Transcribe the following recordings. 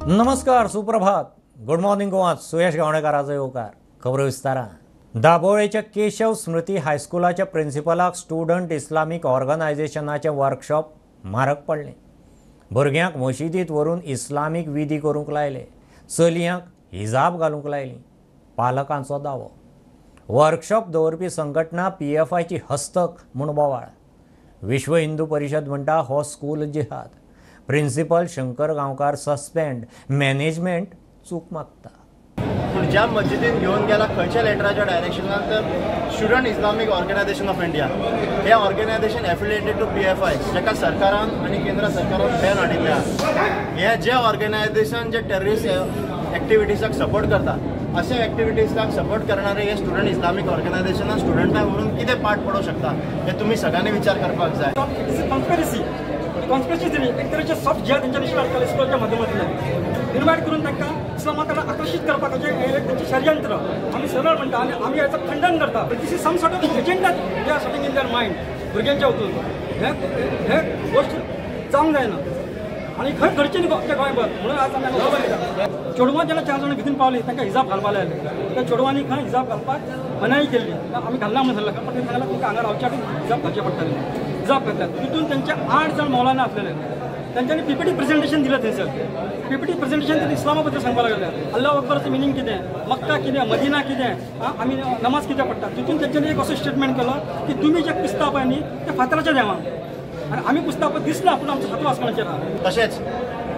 नमस्कार, सुप्रभात, good morning Goa. सुयश गावणेकाराचो येवकार. खबरो विस्तारान. दाबोळेच्या केशव स्मृती हायस्कुलाच्या प्रिन्सिपलाक स्टुडंट इस्लामीक ऑर्गनायझेशनाचें वर्कशॉप म्हारग पडलें. भुरग्यांक मशिदींत व्हरून इस्लामीक विधी करूंक लायले, चलयांक हिजाब घालूंक लायली. पालकांचो दावो. वर्कशॉप दवरपी संघटना पीएफआयची हस्तक म्हूण बोवाळ. विश्व हिंदू परिशद म्हणटा हो स्कूल जिहाद. Principal Shankar Gaonkar suspend, management चूक मागता. पूण ज्या मस्जिदीन घेवन गेला खंयच्या लेटराच्या डायरेक्शनान, तर student Islamic organisation of India hey organisation affiliated to PFI, जाका सरकारान आनी केंद्र सरकारान बॅन हाडिल्लें आसा. हे जे ऑर्गनायझेशन जे टेररिस्ट एक्टिविटीजाक सपोर्ट करता, अशा एक्टिविटीजाक सपोर्ट करणारे हे स्टुडंट इस्लामीक ऑर्गनायझेशनान स्टुडंटांक व्हरून कितें पाठ पडोवंक शकता हें तुमी सगळ्यांनी विचार करपाक जाय. कॉन्स्पिरसी थेरी एक तरेचे सॉफ्ट जिहाद तेंच्यांनी स्टार्ट केलें स्कुलाच्या माध्यमांतल्यान निर्माण करून तांकां इस्लामा कडेन आकर्शीत करपाचें हें तेंचें षडयंत्र आमी सरळ म्हणटा आनी आमी हाचो खंडन करता. This is some sort of agenda they are setting in their mind. भुरग्यांच्या वचून हे गोश्ट जावंक जायना आनी खंय घडचें न्ही आमच्या गोंयभर. म्हणून आज आमी चेडवां जेन्ना 4 जाणां भितून पावलीं तांकां हिजाब घालपाक लायले. त्या चेडवांनी खंय हिजाब घालपाक मनाई केल्ली. आमी घालना म्हणून सांगलें, पण तेणी सांगलें तुमकां हांगा रावच्या हिजाब घालचें पडटलें. हिजाब घातल्या तितून तेंचे 8 जाण मौलाना आसलेले. तेंच्यांनी पीपीटी प्रेझेंटेशन दिलें. थंयसर पीपीटी प्रेझेंटेशन ते इस्लामा बद्दल सांगपाक लागले. अल्लाह अकबराचें मिनींग कितें, मक्का कितें, मदिना कितें, आमी नमाज कितें पडटा. तितून तेंच्यांनी एक असो स्टेटमेंट केलो की तुमी जे पुजता पळय न्ही ते फातराच्या देवांक आनी आमी पुजता पळय दिसना, पूण आमचो सातू आसमानाचेर आहा. तशेंच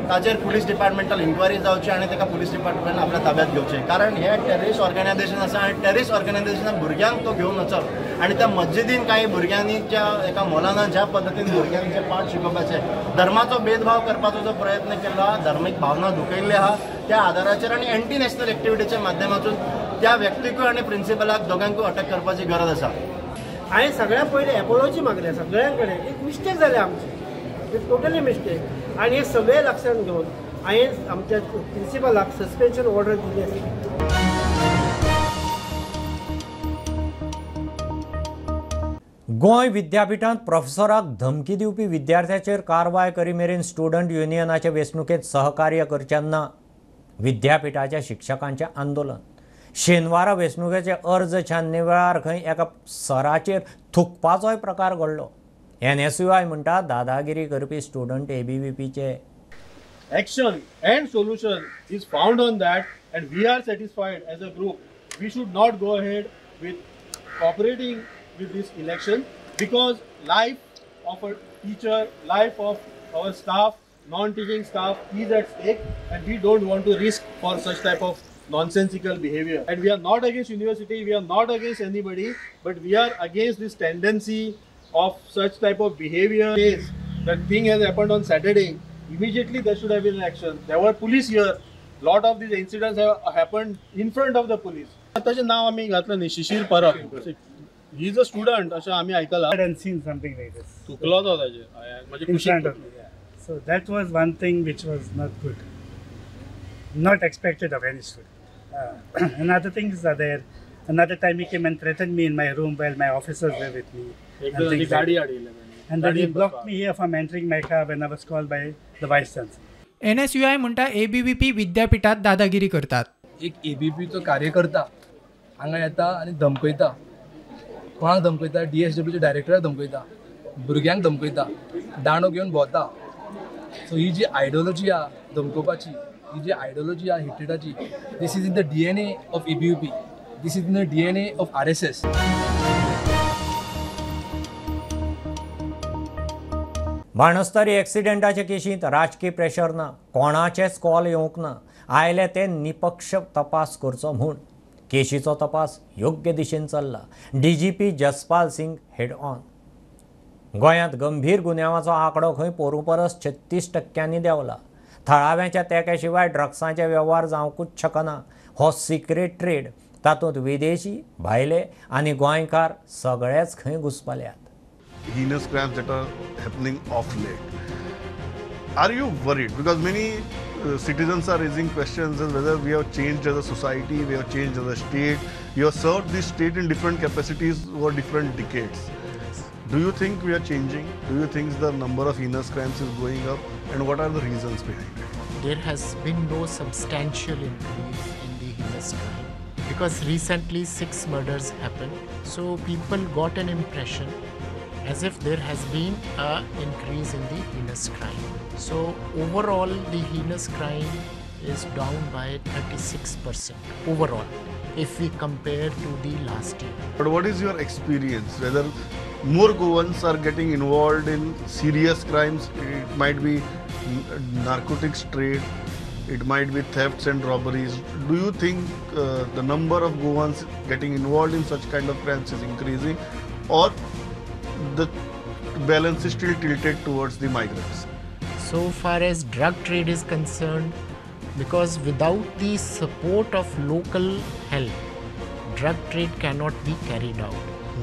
ताचेर पुलीस डिपार्टमेंटल इन्क्वायरी जावची आनी ताका पुलीस डिपार्टमेंटान आपल्या ताब्यात घेवचें, कारण हे टेररिस्ट ऑर्गनायझेशन आसा आनी टेररिस्ट ऑर्गनायझेशनान भुरग्यांक तो घेवन वचप आनी त्या मस्जिदीन कांय भुरग्यांनी ज्या एका मौलानान ज्या पद्दतीन भुरग्यांक जे पाठ शिकोवपाचे, धर्माचो भेदभाव करपाचो जो प्रयत्न केला, धार्मीक भावना दुखयल्ली आहा, त्या आदाराचेर आनी एंटी नॅशनल एक्टिविटीच्या माध्यमातून त्या व्यक्तीकूय आनी प्रिन्सिपलाक दोगांकूय अटक करपाची गरज आसा. हांवें सगळ्या पयलीं एपोलॉजी मागल्या सगळ्यां कडेन. एक मिस्टेक जाल्या आमची, it's totally mistake. आनी हे सगळे लक्षांत घेवन हांवें आमच्या प्रिन्सिपलाक सस्पेन्शन ऑर्डर दिली आसा. गोंय विद्यापीठांत प्रोफेसराक धमकी दिवपी विद्यार्थ्याचेर कारवाय करी मेरेन स्टुडंट युनियनाचे वेंचणुकेंत सहकार्य करचें ना. विद्यापीठाच्या शिक्षकांचें आंदोलन. शेनवारा वेंचणुकेचे अर्ज छाननी वेळार खंय एका सराचेर थुकपाचोय प्रकार घडलो. एनएसयूआय म्हणटा दादागिरी करपी student एबीव्हीपीचे. Action and solution is found on that and we are satisfied as a group. We should not go ahead with cooperating with this election because life of a teacher, life of our staff, non-teaching staff is at stake and we don't want to risk for such type of nonsensical behavior. And we are not against university, we are not against anybody, but we are against this tendency of such type of behavior. That thing has happened on Saturday. Immediately there should have been an action. There were police here. Lot of these incidents have happened in front of the police. ताचें नाव आमी घातलं न्ही, Shishir Parab. He is a student अशें आमी आयकलां. I hadn't seen something like this. थुकलो तो ताचेर. In front of me. So that was one thing which was not good. Not expected of any student. Another things are there. Another time he came and threatened me in my room while my officers were with me. And then he blocked me here from entering my car when I was called by the vice chancellor. NSUI म्हणटा ABVP विद्यापीठात दादागिरी करतात. एक एबीव्हीपीचो कार्यकर्ता हांगा येता आनी धमकयता. कोणाक धमकयता? डीएसडब्ल्यूच्या डायरेक्टराक धमकयता, भुरग्यांक धमकयता, दांडो घेवन भोंवता. सो ही जी आयडियोलॉजी आहा धमकोवपाची, ही जी आयडियोलॉजी आहा हेट्रेडाची, this is in the DNA of ABVP, this is in the DNA of RSS. Banastari एक्सिडेंटाचे केशींत राजकी प्रेशर ना, कोणाचेच कॉल येवंक ना, आयले ते निपक्ष तपास करचो म्हूण. केशीचो तपास योग्य दिशेन चल्ला. DGP Jaspal Singh head on. गोंयांत गंभीर गुन्यांवाचो आंकडो खंय पोरूं परस 36% देंवला. थळाव्यांच्या तेंक्या शिवाय ड्रग्सांचे वेव्हार जावंकूच शकना. हो सिक्रेट ट्रेड, तातूंत विदेशी, भायले आनी गोंयकार सगळेच खंय घुसपल्यात. Heinous crimes that are happening off late. Are you worried? Because many citizens are raising questions as whether we have changed as a society, we have changed as a state. You have served this state in different capacities over different decades. Do you think we are changing? Do you think the number of heinous crimes is going up? And what are the reasons behind it? there has been no substantial increase in the heinous crime, because recently 6 murders happened. So people got an impression as if there has been an increase in the heinous crime. So overall, the heinous crime is down by 36% overall, if we compare to the last year. But what is your experience? Whether more Goans are getting involved in serious crimes, it might be narcotics trade, it might be thefts and robberies. Do you think the number of Goans getting involved in such kind of crimes is increasing, or the balance is still tilted towards the migrants? So far as drug trade is concerned, because without the support of local help, drug trade cannot be carried out.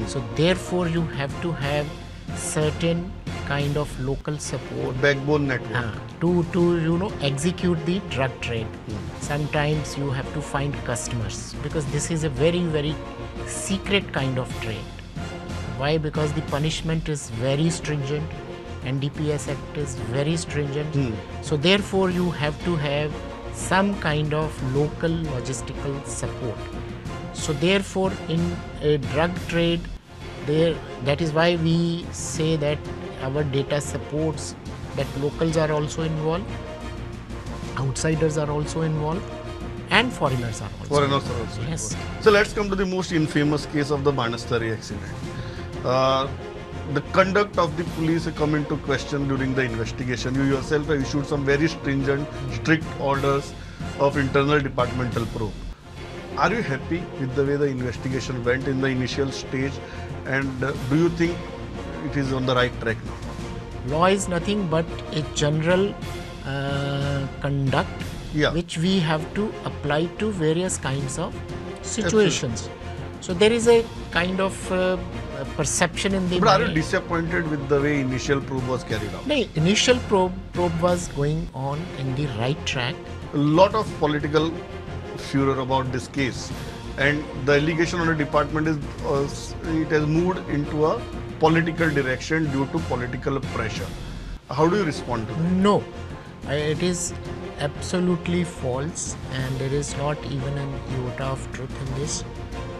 So therefore you have to have certain kind of local support, backbone network, to you know, execute the drug trade. Sometimes you have to find customers, because this is a very, very secret kind of trade. Why? Because the punishment is very stringent. NDPS Act is very stringent. So therefore you have to have some kind of local logistical support. So therefore in a drug trade, there, that is why we say that our data supports that locals are also involved, outsiders are also involved, and foreigners are also Foreigners are also yes. involved. So let's come to the most infamous case of the Banastari accident. The conduct of the police come into question during the investigation. You yourself have issued some very stringent, strict orders of internal departmental probe. Are you happy with the way the investigation went in the initial stage, and do you think it is on the right track now? Law is nothing but a general conduct, which we have to apply to various kinds of situations. Absolutely. So there is a kind of perception in the But are you disappointed with the way initial probe was carried out? No, initial probe was going on in the right track. A lot of political furor about this case, and the allegation on the department is it has moved into a political direction due to political pressure. How do you respond to that? No, it is absolutely false, and there is not even an iota of truth in this.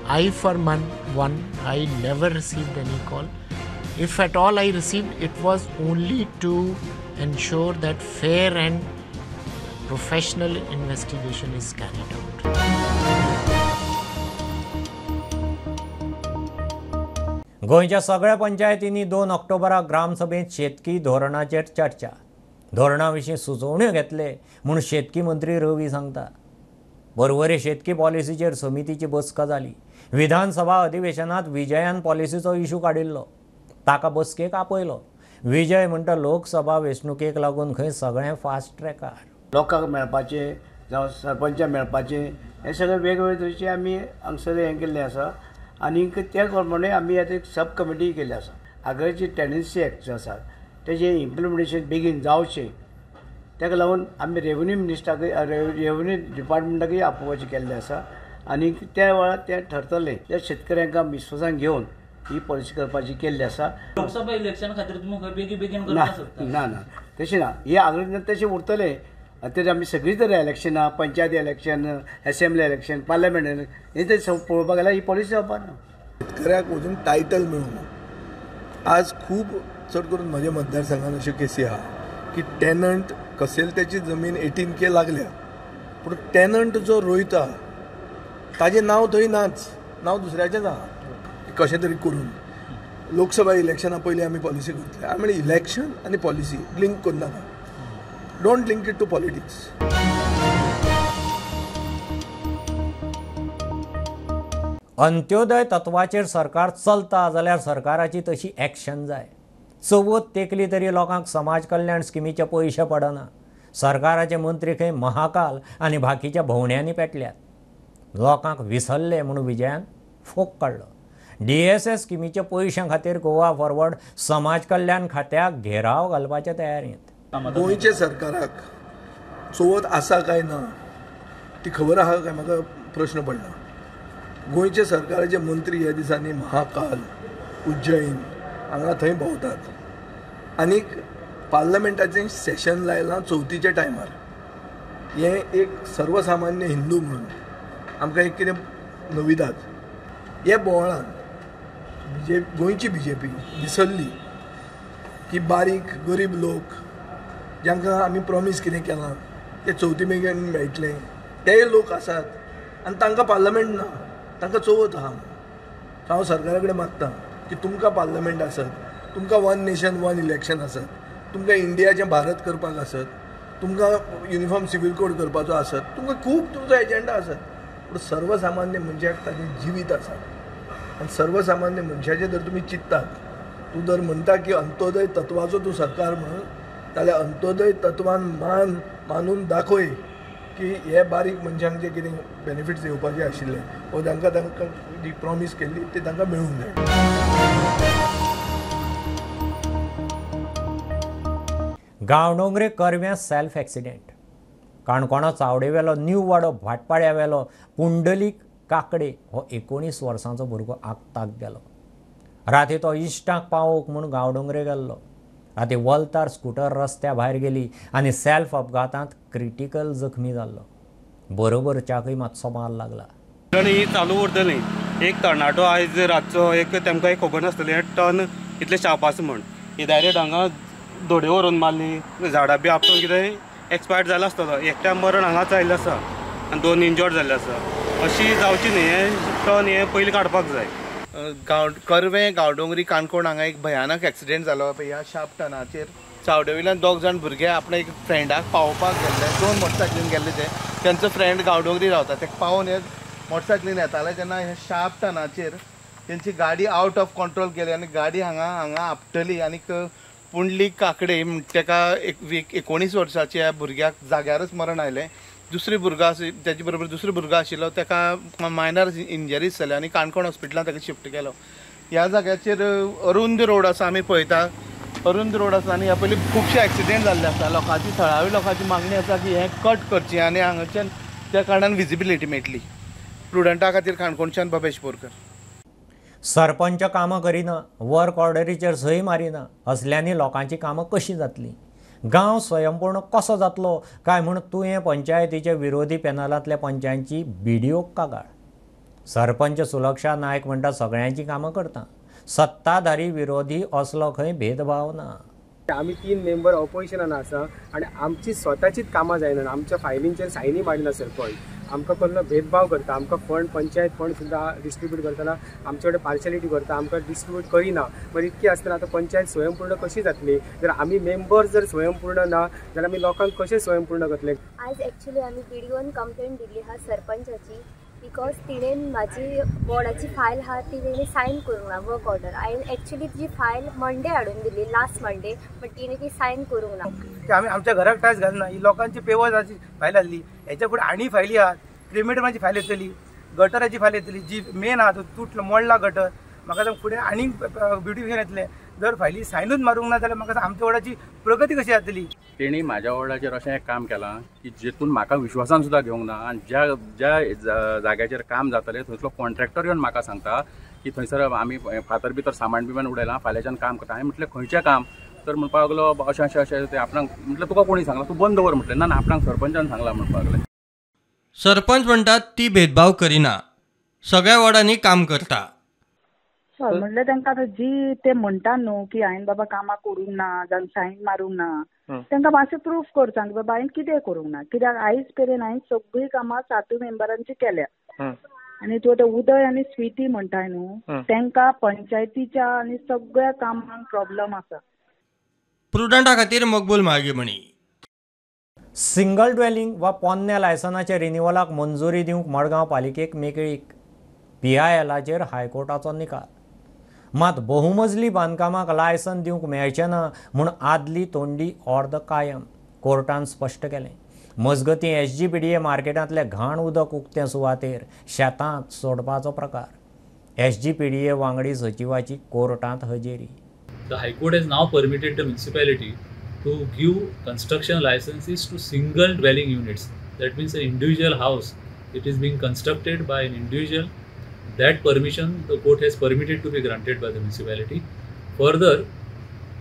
I, for one, I never received any call. If at all I received, it was only to ensure that fair and professional investigation is carried out. गोंयच्या सगळ्या पंचायतींनी 2 ऑक्टोबराक ग्रामसभेत शेतकी धोरणाचेर चर्चा. धोरणा विशीं सुचोवण्यो घेतले म्हूण शेतकी मंत्री रवी सांगता. बरोबरी शेतकी पॉलिसीचेर समितीची बसका जाली. विधानसभा अधिवेशनात विजयान पॉलिसीचो इशू काडिल्लो, ताका बसकेक आपयलो. विजय म्हणटा लोकसभा वेंचणुकेक लागून खंय सगळें फास्ट ट्रॅकार. लोकांक मेळपाचें जावं सरपंचाक मेळपाचें हें सगळें वेगवेगळे तरेचें आमी हांगसर हें केल्लें आसा. आनीक त्या प्रमाणे आमी आतां एक सब कमिटी केल्ली आसा. आगळची टेनन्सी एक्ट जो आसा तेजें इम्प्लिमेंटेशन बेगीन जावचें ताका लागून आमी रेवन्यू मिनिस्टराकय रेवन्यू डिपार्टमेंटाकय आपोवपाचें केल्लें आसा. आनीक त्या वेळार तें ठरतलें. त्या शेतकऱ्यांक विस्वासान घेवन ही पॉलिसी करपाची केल्ली आसा. लोकसभा इलेक्शन खातीर तुमी खंय बेगीन बेगीन करपाक सोदता? ना ना तशें ना, हे आगळी तशें उरतलें. आतां आमी सगळीं तरी इलेक्शनां, panchayat election, assembly election, parliament election, हें ते पळोवपाक गेल्यार ही पॉलिसी जावपा ना. शेतकऱ्याक अजून टायटल मेळूंक ना. आज खूब चड करून म्हज्या मतदारसंघान अश्यो केसी आहा की टेनंट कसेल त्याची जमीन 18K लागल्या, पूण टेनंट जो रोयता ताजें नांव थंय नाच, नांव दुसऱ्याचेंच आहा. कशें तरी करून लोकसभा इलेक्शना पयलीं आमी पॉलिसी करतले. आमी म्हणलें इलेक्शन आनी पॉलिसी लिंक करनाका, don't link it to politics. Antyodaya तत्वाचेर सरकार चलता जाल्यार सरकाराची तशी एक्शन जाय. चवथ तेकली तरी लोकांक समाज कल्याण स्किमीचे पयशे पडना. सरकाराचे मंत्री खंय महाकाल आनी बाकीच्या भोंवड्यांनी पेटल्यात. लोकांक विसरले म्हूण विजयान फोग काडलो. DSS स्किमीच्या पयशां खातीर गोवा फॉरवर्ड समाज कल्याण खात्याक घेराव घालपाच्या तयारेंत. गोंयच्या सरकाराक चवथ आसा काय ना ती खबर आहा काय म्हाका प्रश्न पडला. गोंयच्या सरकाराचे मंत्री ह्या दिसांनी महाकाल, उज्जैन हांगा थंय भोंवतात आनीक पार्लमेंटाचें सेशन लायलां चवथीच्या टायमार. हें एक सर्वसामान्य हिंदू म्हणून आमकां एक कितें नविदाद. हे बोवाळान गोंयची बीजेपी विसरली की बारीक गरीब लोक जांकां आमी प्रॉमीस कितें केलां ते चवथी मेरेन मेळटलें तेय लोक आसात आनी तांकां पार्लमेंट ना, तांकां चवथ आहा. हांव सरकारा कडेन मागता की तुमकां पार्लमेंट आसत, तुमकां वन नेशन वन इलेक्शन आसत, तुमकां इंडियाचें भारत करपाक आसत, तुमकां युनिफॉर्म सिवील कोड करपाचो आसत, तुमकां खूब तुमचो एजेंडा आसत, पूण सर्वसामान्य मनशाक ताजें जिवीत आसा आनी सर्वसामान्य मनशाचें जर तुमी चिंततात, तूं जर म्हणटा की अंत्योदय तत्वाचो तूं सरकार म्हणून, जाल्यार अंत्योदय तत्वान मानून दाखय की हे बारीक मनशांक जे कितें बेनिफिट्स येवपाचे आशिल्ले वो तांकां तांकां जी प्रॉमीस केल्ली ती तांकां मेळूंक जाय. Gaondongre करव्यां self accident. काणकोणा चावडेवेलो न्यू वाडो भाटपाड्यावेलो पुंडलीक काकडे हो 19 वर्सांचो भुरगो आगताक गेलो. राती तो इश्टांक पावोवंक म्हूण गांवडोंगरे गेल्लो. राती वल्तार स्कुटर रस्त्या भायर गेली आनी सेल्फ अपघातांत क्रिटिकल जखमी जाल्लो. बरोबरच्याकय मातसो मार लागला. ही चालू उरतली. एक तरणाटो आयज रातचो एक तेमकां एक खबर नासतली हें टर्न इतलें शार्प आसा म्हण, ही डायरेक्ट हांगा धोडे व्हरून मारली, झाडां बी आपटून कितें एक्सपायर्ड जाला आसतलो. एकट्या मरण हांगाच आयिल्लें आसा आनी 2 इंजर्ड जाल्ले आसा. अशी जावची न्ही, हें टर्न हें पयलीं काडपाक जाय. कर्वें गांवडोंगरी काणकोण हांगा एक भयानक एक्सिडेंट जालो. ह्या शार्प टर्नाचेर चावडे वयल्यान 2 जाण भुरगे आपल्या एक फ्रेंडाक पावोवपाक गेल्ले, 2 मोटरसायकलीन गेल्ले ते, तेंचो फ्रेंड गांवडोंगरी रावता, तेका पावोवन हे मोटरसायकलीन येताले तेन्ना ह्या शार्प टर्नाचेर तेंची गाडी आवट ऑफ कंट्रोल गेली आनी गाडी हांगा हांगा आपटली आनीक पुंडलीक काकडे तेका 19 वर्साच्या भुरग्याक जाग्यारच मरण आयलें. दुसरी भुरगो आसा तेजे बरोबर दुसरो भुरगो आशिल्लो तेका मायनर इंजरीज जाल्यो आनी काणकोण हॉस्पिटलांत तेका शिफ्ट केलो. ह्या जाग्याचेर अरुंद रोड आसा, आमी पळयता अरुंद रोड आसा आनी ह्या पयलीं खुबशे एक्सिडेंट जाल्ले आसा. लोकांची थळावी लोकांची मागणी आसा की हें कट करचें आनी हांगाच्यान त्या कारणान विजिबिलिटी मेळटली. प्रुडंटा खातीर काणकोणच्यान भवेश बोरकर. सरपंच कामां करिना, वर्क ऑर्डरीचेर सही मारिना, असल्यांनी लोकांची कामां कशीं जातलीं? गांव स्वयंपूर्ण कसो जातलो काय म्हूण तुयें पंचायतीच्या विरोधी पॅनलांतल्या पंचांची बीडीओक कागाळ. सरपंच सुलक्षा नायक म्हणटा सगळ्यांची कामां करता, सत्ताधारी विरोधी असलो खंय भेदभाव ना. आमी 3 मेंबर ऑपोजिशनान आसा आनी आमची स्वताचीच कामां जायना, आमच्या फायलींचेर सायनी मारिना सरपंच, आमकां कसलो भेदभाव करता, आमकां फंड पंचायत फंड सुद्दां डिस्ट्रिब्यूट करतना आमचे कडेन पार्शलिटी करता, आमकां डिस्ट्रिब्यूट करिना. मागीर इतकी आसतना आतां पंचायत स्वयंपूर्ण कशी जातली? जर आमी मेंबर जर स्वयंपूर्ण ना जाल्यार आमी लोकांक कशें स्वयंपूर्ण करतले? आयज एक्चुअली आमी बीडीओन कंप्लेंट दिल्ली आहा सरपंचाची, because तिणेन म्हाजी वॉर्डाची फायल आहा ती तेणी सायन करूंक ना वर्क ऑर्डर. हांवें एक्चुअली तिजी फायल मंडे हाडून दिली, लास्ट मंडे, बट तिणें ती सायन करूंक ना. आमी आमच्या घराक टायस घालना, ही लोकांची पेवर्साची फायल आसली, हेच्या फुडें आनी फायली आहात, क्रिमिटमाची फायल येतली, गटराची फायल येतली, जी मेन आहा तो तुटलो मोडला गटर, म्हाका सांग फुडें आनीक ब्युटिफिकेशन येतलें. जर फायली सायनूच मारूंक ना जाल्यार म्हाका सांग आमच्या वॉर्डाची प्रगती कशी जातली? तेणी म्हाज्या वॉर्डाचेर अशें एक काम केलां की जितून म्हाका विश्वासान सुद्दां घेवंक ना आनी ज्या ज्या जाग्याचेर काम जातलें थंयसलो कॉन्ट्रॅक्टर येवन म्हाका सांगता की थंयसर आमी फातर भितर सामान बिमान उडयलां, फाल्यांच्यान काम करता. हांवें म्हटलें खंयचें काम? तर म्हणपाक लागलो अशें अशें अशें तें आपणाक. म्हटलें तुका कोणी सांगलां? तूं बंद दवर. म्हटलें ना ना, आपणाक सरपंचान सांगलां म्हणपाक लागलें. सरपंच म्हणटात ती भेदभाव करिना, सगळ्या वॉर्डांनी काम करता. हय, म्हणल्यार तांकां आतां जी ते म्हणटा न्हू की हांवें बाबा कामां करूंक ना जावं सायन मारूंक ना, तांकां मातशें प्रूफ करता की बाबा हांवें कितें करूंक ना. कित्याक आयज मेरेन हांवें सगळीं कामां 7 मेंबरांची केल्या. आनी तूं आतां उदय आनी स्विती म्हणटाय न्हू, तांकां पंचायतीच्या आनी सगळ्या कामांक प्रॉब्लम आसा. प्रुडंटा खातीर मकबूल मागीमणी. सिंगल ड्वेलिंग वा पोन्न्या लायसनाच्या रिन्युअलाक मंजुरी दिवंक मडगांव पालिकेक मेकळीक. पीआयएलाचेर हायकोर्टाचो निकाल. मात बहुमजली बांदकामाक लायसन दिवंक मेळचें ना म्हूण आदली तोंडी ऑर्द कायम, कोर्टान स्पश्ट केलें. मजगतीं एसजीपीडीए मार्केटांतलें घाण उदक उक्तें सुवातेर शेतांत सोडपाचो प्रकार. एसजीपीडीए वांगडी सचिवाची कोर्टांत हजेरी. The High Court has now permitted the municipality to give construction licenses to single dwelling units. That means an individual house, it is being constructed by an individual. That permission the court has permitted to be granted by the municipality. Further,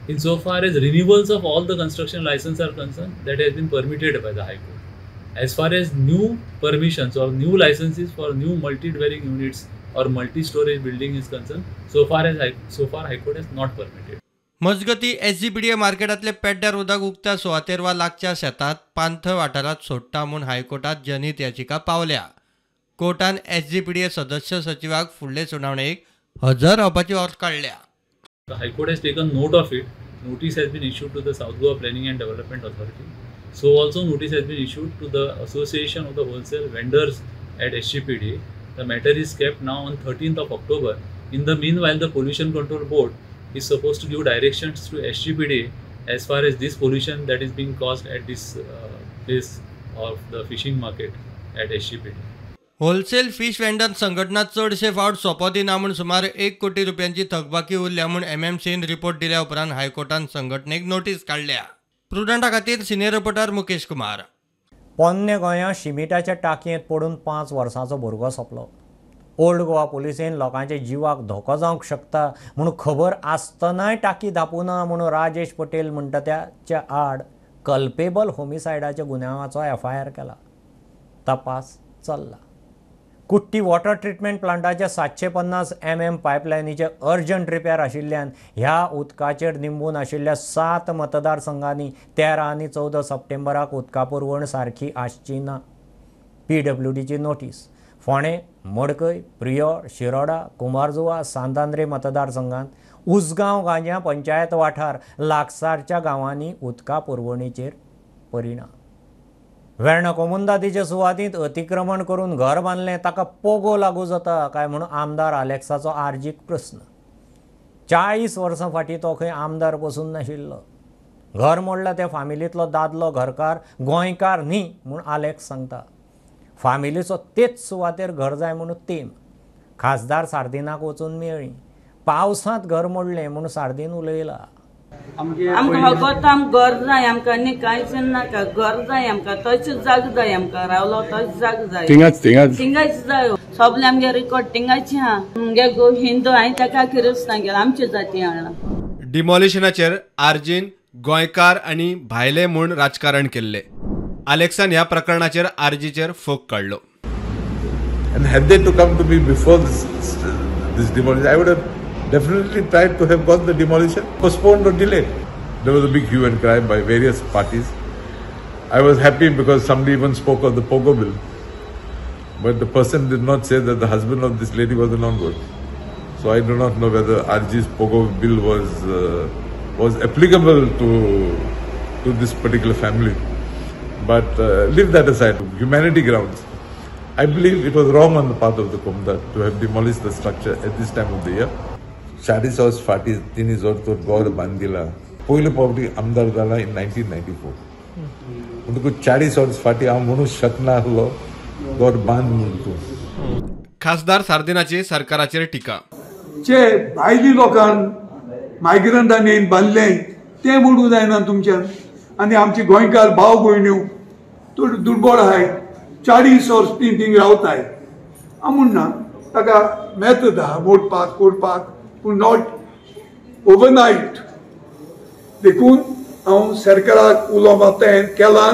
insofar as renewals of all the construction licenses are concerned, that has been permitted by the High Court. As far as new permissions or new licenses for new multi-dwelling units or multi-storage building is concerned, so far High Court has not permitted. मजगती SGPDA मार्केटांतले पेड्ड्यार उदक उक्त्या सुवातेर वा लागच्या शेतांत पांथळ वाठारांत सोडटा म्हूण हायकोर्टांत जनहीत याचिका पावल्या. कोर्टान एसजीपीडीए सदस्य सचिवाक फुडले सुनावणेक हजर रावपाची ऑर्द काडल्या. The High Court has taken note of it. Notice has been issued to the South Goa Planning and Development Authority. So also notice has been issued to the Association of the Wholesale Vendors at SGPDA. The matter is kept now on 13th of October. In the meanwhile, the Pollution Control Board is supposed to give directions to SGPDA as far as this pollution that is being caused at this place of the fishing market at SGPDA. Wholesale fish vendor संघटना चडशे फावट सोपो दिना म्हूण सुमार 1 कोटी रुपयांची थकबाकी उरल्या म्हूण एमएमसीन रिपोर्ट दिल्या उपरांत हायकोर्टान संघटनेक नोटीस काडल्या. प्रुडंटा खातीर सिनियर रिपोर्टर मुकेश कुमार. पोन्ने गोंया शिमिटाच्या टाकयेंत पडून 5 वर्सांचो भुरगो सोंपलो. ओल्ड गोवा पुलिसेन लोकांच्या जिवाक धोको जावंक शकता म्हूण खबर आसतनाय टाकी धापूना म्हूण राजेश पटेल म्हणटा त्याच्या आड कल्पेबल होमिसायडाच्या गुन्यांवाचो एफआयआर केला. तपास चल्ला. कुट्टी वॉटर ट्रिटमेंट प्लांटाच्या 750 mm पायपलायनीचे अर्जंट रिपेर आशिल्ल्यान ह्या उदकाचेर निंबून आशिल्ल्या 7 मतदारसंघांनी 13 आनी 14 सप्टेंबराक उदका पुरवण सारकी आसची ना. पीडब्ल्यूडीची नोटीस. फोंडें, मडकय, प्रियोळ, शिरोडा, कुमारजुवा, सांतांद्रे मतदारसंघांत उसगांव गांज्या पंचायत वाठार लागसारच्या गांवांनी उदका पुरवणेचेर परिणाम. वेर्णा कोमुंदादीचे सुवातींत अतिक्रमण करून घर बांदलें ताका पोगो लागू जाता काय म्हूण आमदार आलेक्साचो आर्जीक प्रस्न. 40 वर्सां फाटीं तो खंय आमदार पसून नाशिल्लो. घर मोडला त्या फामिलींतलो दादलो घरकार गोंयकार न्ही म्हूण आलेक्स सांगता. फामिलीचो तेच सुवातेर घर जाय म्हूण तेम. खासदार सार्दिनाक वचून मेळ्ळी. पावसांत घर मोडलें म्हूण सार्दीन उलयला. आमकां फकत आमकां घर जाय, आमकां आनी कांयच नाका. घर जाय आमकां, तशीच जाग जाय आमकां, रावलो तोच जाग जाय, थिंगाच थिंगाच थिंगाच जाय. सगळे आमगे रिकॉर्ड थिंगाची आहा. आमगे हिंदू हांवें ताका किरिस्तां गेला, आमची जाती हांगा. डिमॉलिशनाचेर आरजीन गोंयकार आनी भायले म्हूण राजकारण केल्ले. आलेक्सान ह्या प्रकरणाचेर आरजीचेर फोग काडलो. And had they to come to me before this demolition, I would have definitely tried to have got the demolition postponed or delayed. There was a big hue and cry by various parties. I was happy because somebody even spoke of the Pogo bill. But the person did not say that the husband of this lady was a non-vote. So I do not know whether RG's Pogo bill was applicable to this particular family. But leave that aside, humanity grounds. I believe it was wrong on the part of the Komda to have demolished the structure at this time of the year. 40 वर्स फाटीं तिणी जर तर घर बांदिला, पयले फावटी आमदार जाला इन 1994. म्हणटकूच 40 वर्स फाटीं हांव म्हणूंक शकना आसलो घर बांद म्हूण तूं. खासदार सार्दिनाची सरकाराचेर टिका. जे भायली लोकांक मायग्रंटांनी बांदलें तें मोडूंक जायना तुमच्यान. आनी आमची गोंयकार भाव भयण्यो दुर्बळ आहाय, 40 वर्स ती थिंग रावताय. हांव म्हणना ताका मेथड आहा मोडपाक कोरपाक, पूण not overnight. देखून हांव सरकाराक उलो मारता, हें केलां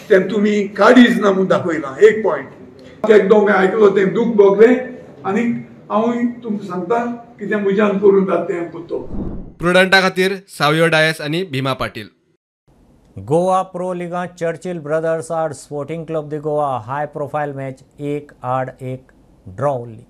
तें तुमी काडीच ना म्हूण दाखयलां. एक पॉयंट एकदम आयकलो तें दूख भोगलें आनी हांवूय तुमकां सांगता कितें म्हज्यान करून जाता तें पुरतो. प्रुडंटा खातीर सावियो डायस आनी भीमा पाटील. गोवा प्रो लिगांत चर्चिल ब्रदर्स आड Sporting Club de Goa high profile match 1-1 draw उरली.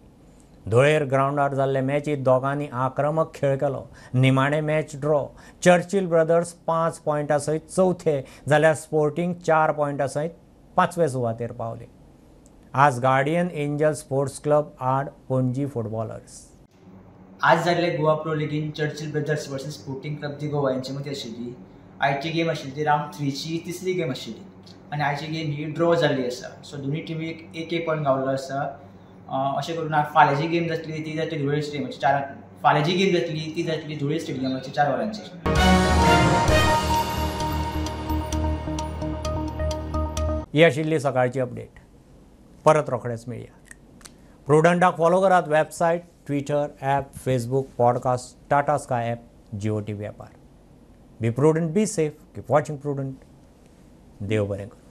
धुळेर ग्रावंडार जाल्ले मॅचीत दोगांनी आक्रमक खेळ केलो. निमाणे मॅच ड्रॉ. चर्चिल ब्रदर्स 5 पॉयंटा सयत चवथे जाल्यार स्पोर्टिंग 4 पॉयंटा सयत 5वे सुवातेर पावले. आज गार्डियन एंजल स्पोर्ट्स क्लब आड पणजी फुटबॉलर्स. आज जाल्ले गोवा प्रो लिगीन Churchill Brothers versus Sporting Club de Goa हेंचे मदीं आशिल्ली. आयची गेम आशिल्ली ती रावंड 3ची तिसरी गेम आशिल्ली आनी आयची गेम ही ड्रॉ जाल्ली आसा. सो दोनूय टिमीक 1-1 पॉयंट गावल्लो आसा. अशें करून फाल्यांची गेम जातली ती जातली धुळे स्टेडियमाची 4 फाल्यांची गेम जातली ती जातली धुळे स्टेडियमाची 4 वरांचेर. ही आशिल्ली सकाळची अपडेट. परत रोखडेच मेळया. प्रुडंटाक फॉलो करात website, Twitter, app, Facebook, podcast, Tata Sky app, Jio TV ॲपार. Be prudent, be safe, keep watching Prudent. देव बरें करूं.